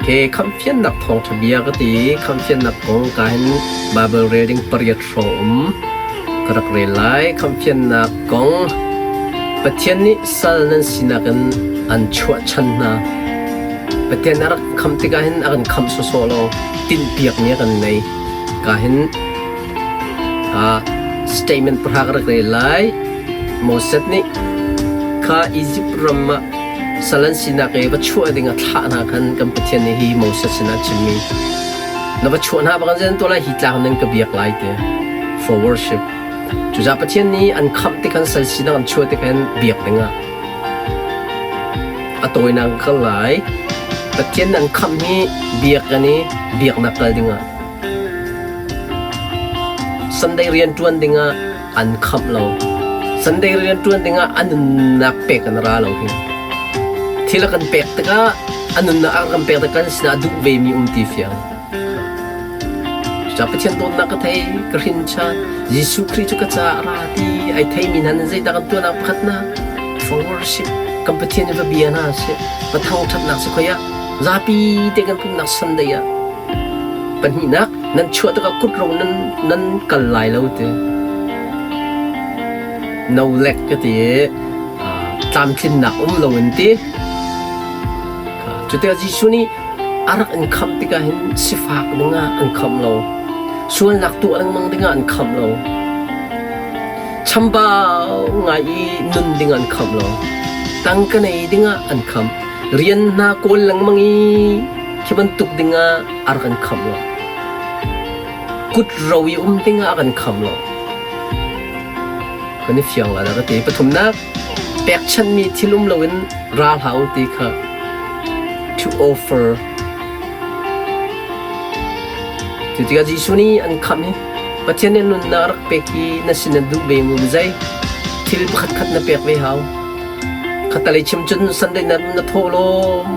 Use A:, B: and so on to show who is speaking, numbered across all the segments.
A: Okay, khamhfiannak thawngṭha bia ka ti. Khamhfiannak kong ka hin Bible rel ding pariat hrawng um ka rak rel lai. Khamhfiannak kong Pathian nih sal nan sinak in an chuahchan hna. Pathian a rak khamh tikah hin a kan khamh sawsawh lo, tinhpiakmi a kan nei. Ka hin statement pahra ka rak rel lai. Moses nih kha Izipt ram ah sal an sinak i va chuah ding a thlah hna khan kan Pathian nih hi Moses sinah a chimmi na va chuah hna bak in tuah lai hi tlang nan ka biak lai ti for worship. Cucaah Pathian nih an khamh tik khan sal sinak an chuah tik khan biak dingah a tawinak kal lai. Pathian an khamh hi biak kan i biaknak kal dingah Sunday rian ṭuan dingah an khamh lo. Sunday rian ṭuan dingah a nunnak pek an ra lo hi. Thil a kan pek tikah a nunnak a kan pek tikah kan sinah a duh vemi um ti fiang. Cucaah Pathian dawtnak ka thei, ka hrin ṭhan. Jesuh Khrih cu ka caah a ra ti ai theimi hna nih zeidah kan tuahnak pakhatnak for worship kan Pathian nih va bia hna seh, va thangṭhatnak si khoi ah zapi te kan pumhnak Sunday ah Pahnihnak, nan chuah tikah kut ro nan, nan kal lai lo ti. No lek ka ti i tlamtlinnak um lo in ti. Cutikah Jesuh nih a rak in khamh tikah hin sifak dingah an khamh lo. Sualnak tuah lengmang dingah an khamh lo. Chambau ngai i nun dingah an khamh lo. Tangka nei dingah an khamh. Rian hna kawl lengmang i Khi bantuk dingah a rak kan khamh lo. Kut ro i um dingah a kan khamh lo. Kan i fiang lai ka ti. Pathumnak, pekchanhmi thil um loin ra hlah u ti kha to offer. Cu tikah Jesuh nih an khamh hi Pathian nih nunnak a rak pek i na sin a duh ve mu zei thil pakhat khat na pek ve hau. Khatalei chim cun Sunday na na thawh lawm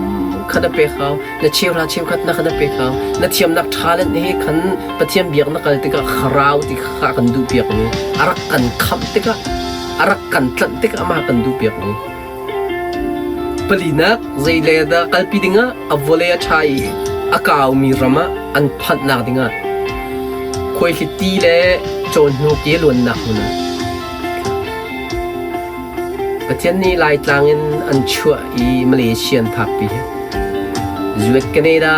A: kha na pek hau. Na cheuhra cheukhat na kha na pek hau. Na thiamnak talent he khan Pathian biak na kal tikah kharau ti kha kan duh piak mi a rak kan khamh tikah a rak kan tlanh tikah amah kan duh piak mi. Palinak zei le dah kalpi dingah a vawlei a ṭha i a kaumi ram ah an phanhnak dingah khuaihliti le cawhnu ke luannak hmun ah Pathian nih Laitlang in an chuah i Malaysia an phakpi hi US, Canada,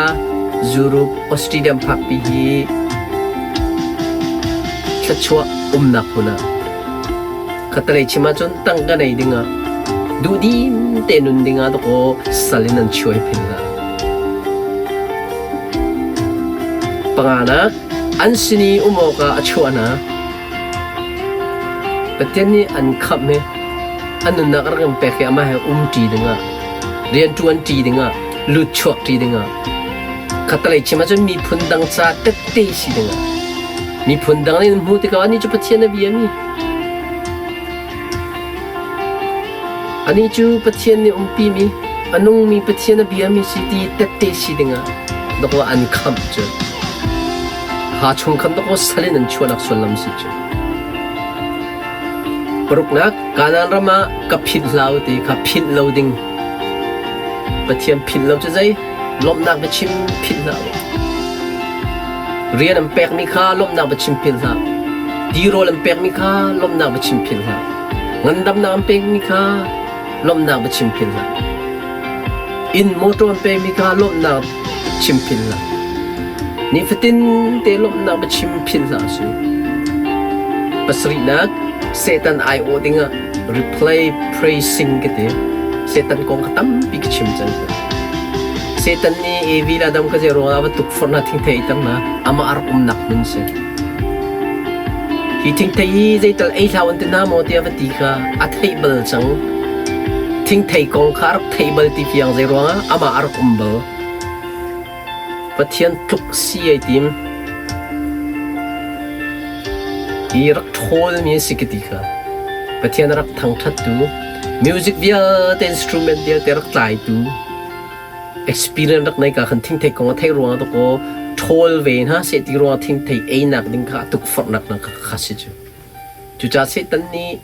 A: Europe, Australia an phakpi hi thluachuah umnak hmun ah khatalei chim ahcun tangka nei dingah duhdim te nun dingah dakaw sal in an chuai phin hna. Panganak, an sin i um awkah a chuah hna. Pathian nih an khamh i an nunnak a rak in pek i amah he umṭi dingah, rianṭuanṭi dingah, lutchuakṭi dingah, khattelei chim ahcun miphun dang ca tette si dingah, miphun dang nih an hmuh tikah anih cu Pathian a biami, anih cu Pathian nih umpimi, a nungmi Pathian a biami si ti tette si dingah dawh an khamh cu. Ha chung khan dawkaw sal in an chuahnak sullam si cu. Paruknak, Kanaan ram ah ka philh hlah u ti kha philh lo ding. Pathian philh lo cu zei? Lawmhnak biachim philh hlah u. Rian an pekmi kha lawmhnak biachim philh hlah. Tirawl an pekmi kha lawmhnak biachim philh hlah. Ngandamnak an pekmi kha lawmhnak biachim philh hlah. Inn motor an pekmi kha lawmhnak chim philh hlah. Nifatin te lawmhnak biachim philh hlah usih. Pasarihnak, Satan aiawh dingah replay praising ka ti. Satan kong kha tampi ka chim cang. Satan nih Evi le Adam kha zei ruangah va tukforh hna thingthei ei ter hna amah a rak umnak hmun si. Hi thingthei hi zeital ei hlah an ti hna maw tiah va ti kha a theih bal cang. Thingthei kong kha a rak theih bal ti fiang zei ruangah amah a rak um bal. Pathian tluk si ai tim. Hi rak ṭhawlmi a si ka ti kha. Pathian a rak thangṭhattu, music vialte instrument vialte rak tlaitu, experience rak nei ka khan thingthei kong a theih ruangah dakaw ṭhawl ve hna seh ti ruangah thingthei einak ding kha a tukforhnak hna kha kha si cu. Cucaah Satan nih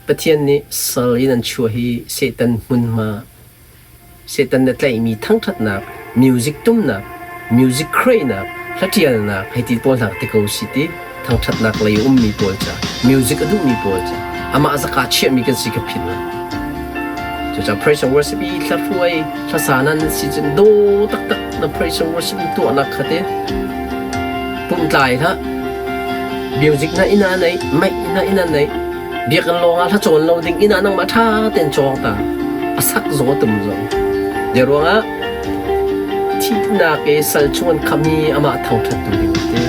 A: Pathian nih sal in an chuah hi Satan hmunhma Satan na tlaihmi thangṭhatnak Music tumnak, music create-nak, hlatialnak hei ti pawl hna ti ko si ti thangṭhatnak lei a ummi pawl ca, music a duhmi pawl ca, amah zaka chiahmi kan si ka philh lo. Cucaah praise and worship i hlahruai hlasa nan si cun daw taktak na praise and worship tuahnak kha te pumtlai hlah. Music na inn ah nei, mic na inn ah nei, biakinn lawng ah hla cawn lo ding inn ah nangmah ṭha tein cawng ta. A sak zong a tum zong. Zei ruangah thihnak i sal chung an kham i amah thangṭhattu ding ti.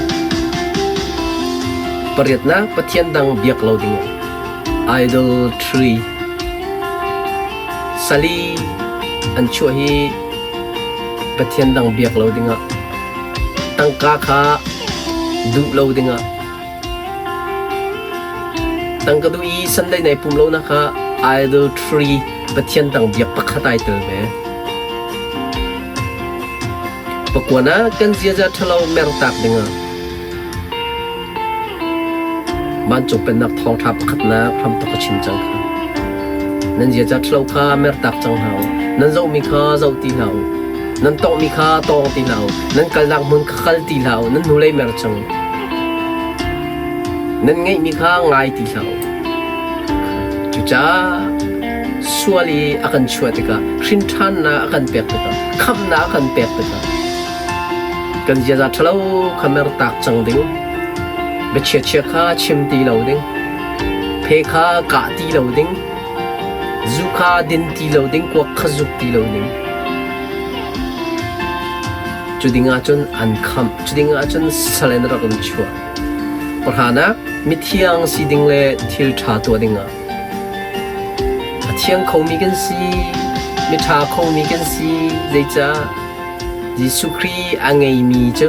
A: Pariatnak Pathian dang biak lo ding idolatry sali an chuah hi Pathian dang biak lo dingah tangka kha duh lo dingah Tangka duh i Sunday nai pum lonak kha idolatry Pathian dang biak pakhat ai tel ve. Pakuan ah kan ziaza ṭhalo mertak dingah vancung pennak thawngṭha pakhatnak hramthawk ka chim cang kha. Nan ziaza ṭhalo kha mertak cang hna u. Nan zohmi kha zoh ti hlah u. Nan tonghmi kha tawng ti hlah u. Nan kalnak hmun kha kal ti hlah u. Nan hnulei mer cang u. Nan ngeihmi kha ngai ti hlah u. Cucaah sual i a kan chuah tikah, hrinṭhannak a kan pek tikah, khamhnak a kan pek tikah, kan ziaza ṭhalo kha mertak cang ding, biachia chia kha chim ti lo ding, phe kha kah ti lo ding, zu kha din ti lo ding, kuak kha zuk ti lo ding. Cu ding ahcun an khamh, cu ding ahcun sal in rak in chuah. Pahranak, mithiang si ding le thil ṭha tuah dingah. A thiang khomi kan si, miṭha khomi kan si, zeicah Jesuh Khrih a ngeimi cu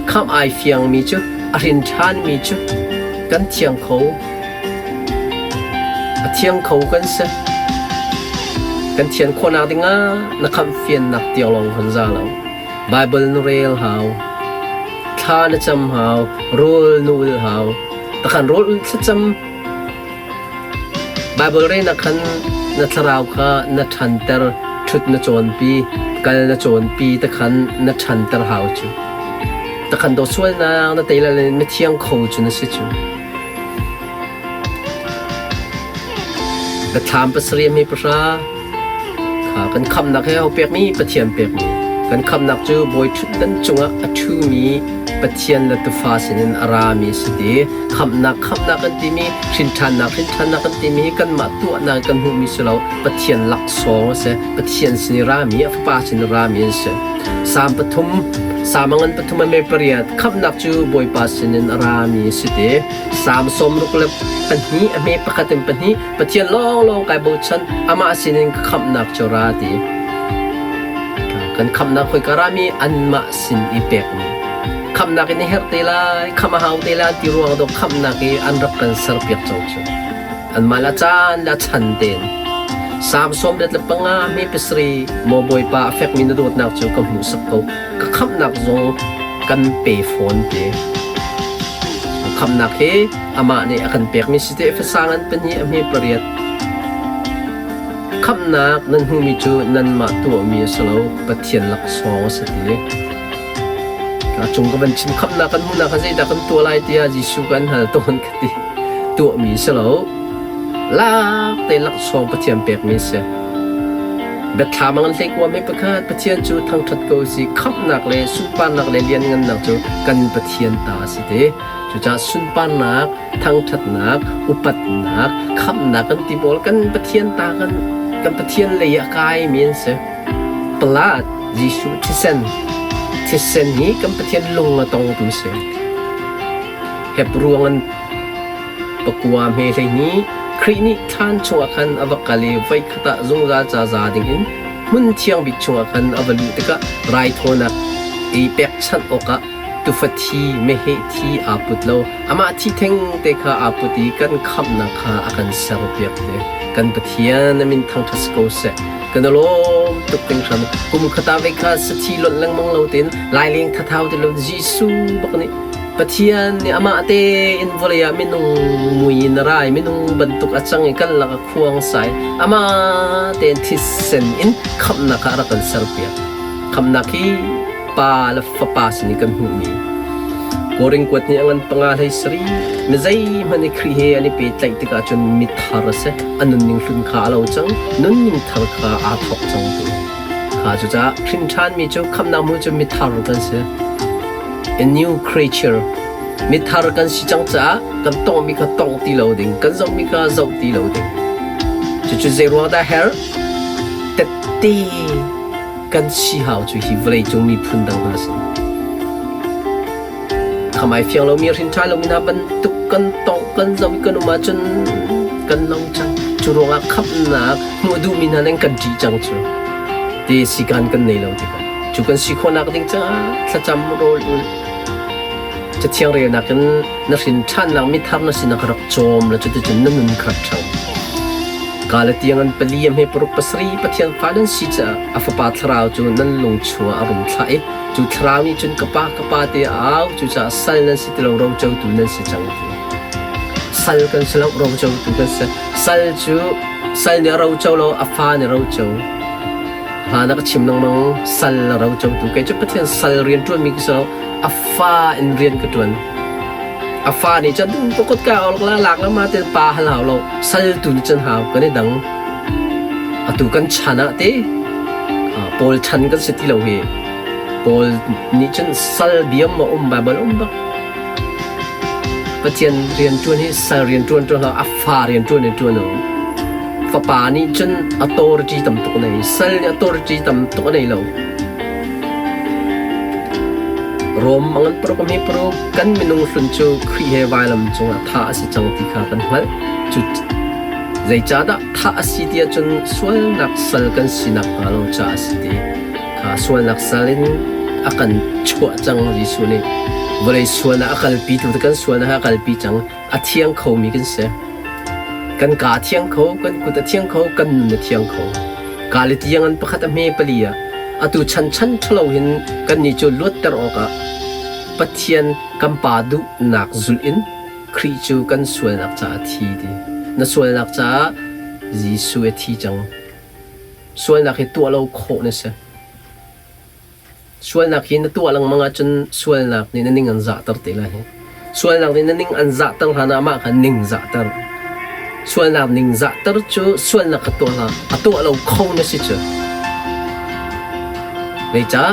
A: khamh ai fiangmi cu a hrin ṭhanmi cu kan thiang kho. A thiang kho kan si. Kan thian khawhnak dingah na khamh fiannak tiang lawng kan za lo. Baibal na rel hau. Thla na cam hau. Rawl na ul hau. Takhan rawl ul thlacam Baibal relnak khan na thlarau kha na ṭhanter, ṭhut na cawnpi, kal na cawnpi takhan na ṭhanter hau cu. Takhan daw sualnak na tei lai na thiang kho cu na si cu. Biathlam pasarih mi pahra kha kan khamhnak he ho pekmi Pathian pekmi kan khamhnak cu bawi ṭhutdan cungah a ṭhumi Pathian le Tufa sinin a rami si ti khamhnak khamhnak kan timi hrinṭhannak hrinṭhannak kan timi hi kanmah tuahnak kan hmuhmi si lo Pathian laksawng a si Pathian sin i rami a fapa sin i rami an si Salm pathum Salm a ngan pathum a me pariat khamhnak cu Bawipa sinin a rami a si ti Salm 62 a hme pakhat in pahnih Pathian lawnglawng kai bochan amah sinin ka khamhnak cu ra ti. Kan khamhnak khoika rami anmah sin i pekmi. Khamhnak in i herh te lai, khamh a hau te lai ti ruang dawh khamhnak i an rak kan serpiak cang cu. Anmah la caan la chan tein. Salm 75 hme pasarih maw Bawipa a fekmi na dawtnak cu ka hmuhsak ko. Ka khamhnak zong kan pe fawn te. Khamhnak hi amah nih a kan pekmi si teh fasang an pahnih a hme pariat. Khamhnak nan hmuhmi cu nanmah tuahmi a si lo, Pathian laksawng a si ti. Ka cung ka van chim khamhnak kan hmuhnak kha zeidah kan tuah lai tiah Jesuh kan hal tawn ka ti. Tuahmi si lo. Lak te laksawng Pathian pekmi a si. Biathlam a ngan hlei kuam i pakhat Pathian cu thangṭhat ko si khamhnak le sunparnak le lianngannak cu kan Pathian ta a si ti. Cucaah sunparnak, thangṭhatnak, upatnak, khamhnak kan ti pawl kan Pathian ta kan kan Pathian lei ah a kaimi an si. Blood, Jesuh thisen, thisen hi kan Pathian lung a tongtu si. Hebru an pakua hme hleihnih Khrih nih thlan chungah khan a va kal i voikhat ah zungzal ca za dingin hmun thiang bik chungah khan a va luh tikah raithawinak i pekchanh awkah tufa thi meheh thi aa put lo. Amah thi thengte kha aa put i kan khamhnak kha a kan serpiak te. Kan Pathian a min thangṭhat si ko seh. Kan i lawm tuk hringhran. Kum khata ve kha sathi lonh lengmang lo tein laileng thathau ti lo Jesuh bak nih Pathian nih amah tein vawlei ah minung mui in a ra i minung bantuk a cang i kan lak a khuang sai. Amah tein thisen in khamhnak ah a rak kan serpiak. Khamnak hi Pa le Fapa sin i kan hmuhmi. Korin kuat nih a ngan panga hlei sarih. Mi zeihmanh i Khrih he an i pehtlaih tikah cun mithar a si. A nunning hlun kha a lo cang. Nunning thar kha aa thawk cang ti. Kha cucaah hrin ṭhanmi cu khamnak hmu cu mithar kan si. A new creature. Mithar kan si cang caah kan tonghmi kha tongh ti lo ding, kan zohmi kha zoh ti lo ding. Cucu zei ruang dah herh? Tette kan si hau cu hi vawleicung miphun dang hna sin. Khamai fiang lomi hrin ṭha lomi hna bantuk kan tongh kan zoh i kan um ahcun kan lo cang. Cu ruangah khamhnak hmuh duhmi hna nih kan ṭih cang cu. Te sikan kan nei lo tikah. Cu kan si khawhnak ding caah thlacam rawl ul Cathiang relnak in na hrin ṭhannak mithar na sinak rak cawm la cuticun na nun kha rak ṭhang. Galatiang an pali a hme paruk pasarih Pathian fa nan si caah a fapa thlarau cu nan lung chungah a rung thlah i cu thlarau nih cun ka pa ka pa tiah a au cucaah sal nan si ti lo rocotu nan si cang ti. Sal kan si lo rocotu kan si. Sal cu sal nih a roco lo a fa nih a roco. Hla na ka chim lengmang sal a rocotu kei cu Pathian sal rian ṭuanmi ka si lo a fa in rian ka ṭuan. A fa nih cun ka kut ka awk la lak la ma te pa hal hau lo sal tu nih cun hau kan i dang. Atu kan chan ah te Paul chan kan si ti lo hi. Paul nih cun sal biam ma um Bible um bak. Pathian rian ṭuan hi sal rian ṭuan ṭuan hlah a fa rian ṭuan in ṭuan u. Fapa nih cun authority tam tuk a nei. Sal nih authority tam tuk a nei lo. Rom a ngan paruk a hme paruk kan minung hlun cu Khrih he vailam cungah thah a si cang ti kha kan hngalh. Cu zeicahdah thah a si ti ahcun sualnak sal kan sinak hnga lo caah a si ti. Kha sualnak sal in a kan chuah cang Jesuh nih. Vawlei sualnak a kalpitu kan sualnak a kalpi cang. A thiang khomi kan si. Kan kaa a thiang kho, kan kut a thiang kho, kan nun a thiang kho. Kaa le tiang an pakhat a hme pali ah atu chan chan ṭhalo hin kannih cu luatter awkah Pathian kan Pa duhnak zulh in Khrih cu kan sualnak caah a thi ti. Na sualnak caah Jesuh a thi cang. Sualnak hi tuah lo khawh na si. Sualnak hi na tuah lengmang ahcun sualnak nih na ning an zahter te lai. Sualnak nih na ning an zahter hlan ah mah kha ning zahter. Sualnak ning zahter cu sualnak kha tuah hlah. A tuah lo kho na si cu. Zeicah?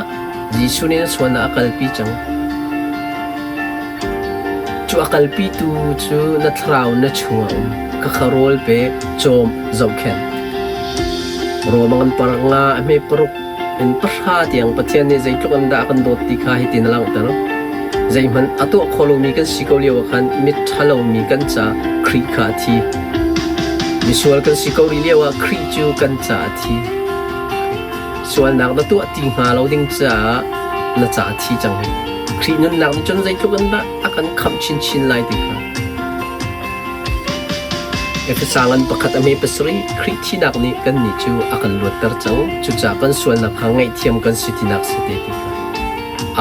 A: Jesuh nih na sualnak a kalpi cang. Cu a kalpitu cu na thlarau na chungah um. Khakha rawl pe, cawm, zohkhenh. Rom a ngan paruk nga a hme paruk in pahra tiang Pathian nih zeitluk in dah a kan dawt ti kha hitin a langhter. Zeihmanh a tuah kho lomi kan si ko lio ah khan miṭhalomi kan caah Khrih kha a thi. Misual kan si ko rih lio ah Khrih cu kan caah a thi. Sualnak na tuah ti hnga lo ding caah na caah a thi cang. Khrih nunnak nih cun zeitluk in dah a kan khamh chinchin lai ti kha. Efesa ngan pakhat a hme pasarih Khrih thihnak nih kannih cu a kan luatter cang. Cucaah kan sualnak kha ngaihthiam kan si tinak si te ti kha.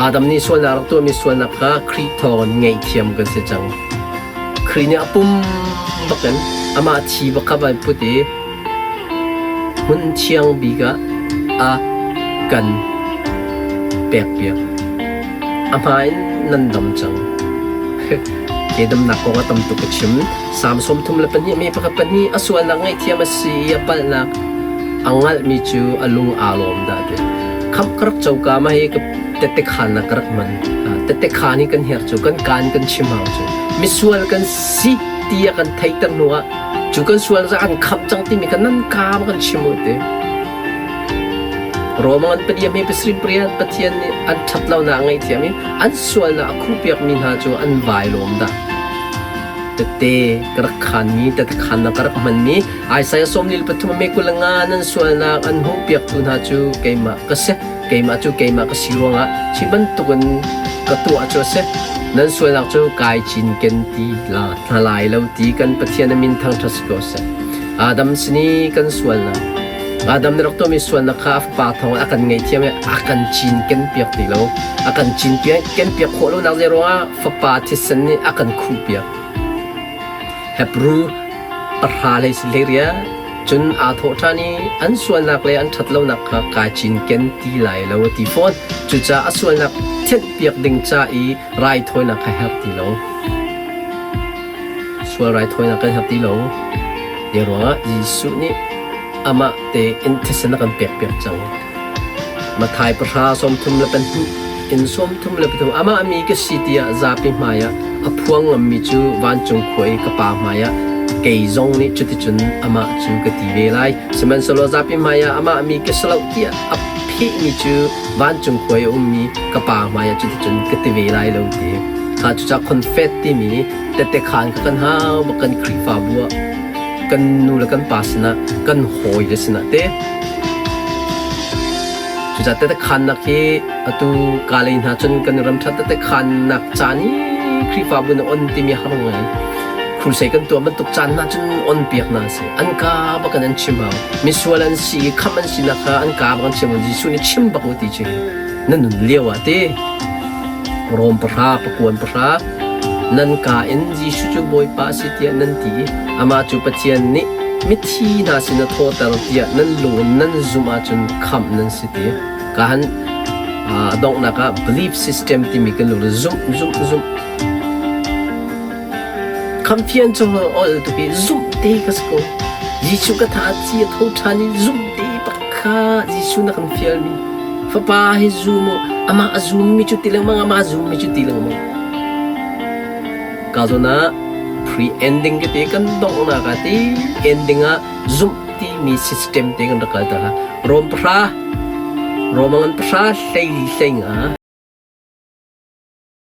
A: Adam nih sualnak rak tuahmi sualnak kha Khrih thawngin ngaihthiam kan si cang. Khrih nih a pum bakin amah thi bak kha van put i hmun thiang bik ah a kan pekpiak. A hma in nan dam cang. Ke damnak kong a tam tuk ka chim. Salm 32 mi pakhat pahnih a sualnak ngaihthiam a si i a palhnak a ngalhmi cu a lung aa lawm dah ti. Khamh ka rak coka ma hi ka tette khaan ka rak man. Tette khaan hi kan herh cu kan kaan kan chim hau cu. Misual kan si ti a kan theihter hnu ah cu kan sual za an khamh cang timi kha nan kaa kan chim u ti. Rom an padiam hi pasarih pariat Pathian nih an ṭhat lonak a ngaihthiam i an sualnak a khuhpiakmi hna cu an vai lawm dah. Tete ka rak khaanmi, tete khaannak ka rak hmanmi Isaiah 43 me kul nga nan sualnak an hmuhpiaktu hna cu keimah ka si. Keimah cu keimah ka si ruangah hi bantukin ka tuah cu a si. Nan sualnak cu kai cinken ti la hna lai lo ti kan Pathian a min thangṭhat si ko seh. Adam sin i kan sualnak Adam nih rak tuahmi sualnak kha a fapa thawngin a kan ngaihthiam i a kan cinken piak ti lo. A kan cinken piak khawh lonak zei ruangah fapa thisen nih a kan khuhpiak. Hebru pahra lei si hlei riat. Cun aa thawh ṭhan i an sualnak le an ṭhatlonak kha kaa cinken ti lai lo a ti fawn. Cucaah a sualnak thianhpiak ding ca i raithawinak kha herh ti lo. Sual raithawinak kan herh ti lo. Hi ruangah Jesuh nih amah tein thisen a kan pekpiak cang. Matthai pahra 32 in 33 amah mi ka si tiah zapi hmaiah a phuang ngammi cu vancung khua i ka Pa hmaiah kei zong nih cuticun amah cu ka ti ve lai. Sihmanhsehlaw zapi hmaiah amah mi ka si lo tiah a phehmi cu vancung khua i a ummi ka Pa hmaiah cuticun ka ti ve lai lo ti. Kha cucaah confess timi tette khaan kha kan hau bak kan Khrihfabu ah kan nu le kan pa sinah kan hawi le sinah te Cucaah tete khaannak hi atu ka lei hna cun kan ram ṭhat tete khaannak caan i Khrihfabu na on timi har ngai. Crusade kan tuah bantuk caan hna cun on piak hna si. An ka bak in an chim hau. Misual an si i khamh an sinak kha an ka bak an chim hau. Jesuh nih chim bak u ti cu na nun lio ah ti. Rom pahra, pakuan pahra, nan ka in Jesuh cu Bawipa a si tiah nan ti i amah cu Pathian nih mithi hna sin a thawhter tiah nan lung in nan zumh ahcun khamh nan si ti. Ka han a donghnak ah belief system timi kan lung zumh zumh zumh khamfian cu ol tuk i zumh te ka si ko. Jesuh ka tha ci a tho ṭhan i zumh te pakha Jesuh na kan fialmi. Fapa hi zum u, amah a zummi cu ti lengmang, amah a zummi cu ti lengmang. Ka zawn ah pre-ending ka ti kan donghnak ah ti ending ah zumh timi system te kan rak kal ta. Rom pahra, Rom ngan pahra hlei hlei nga.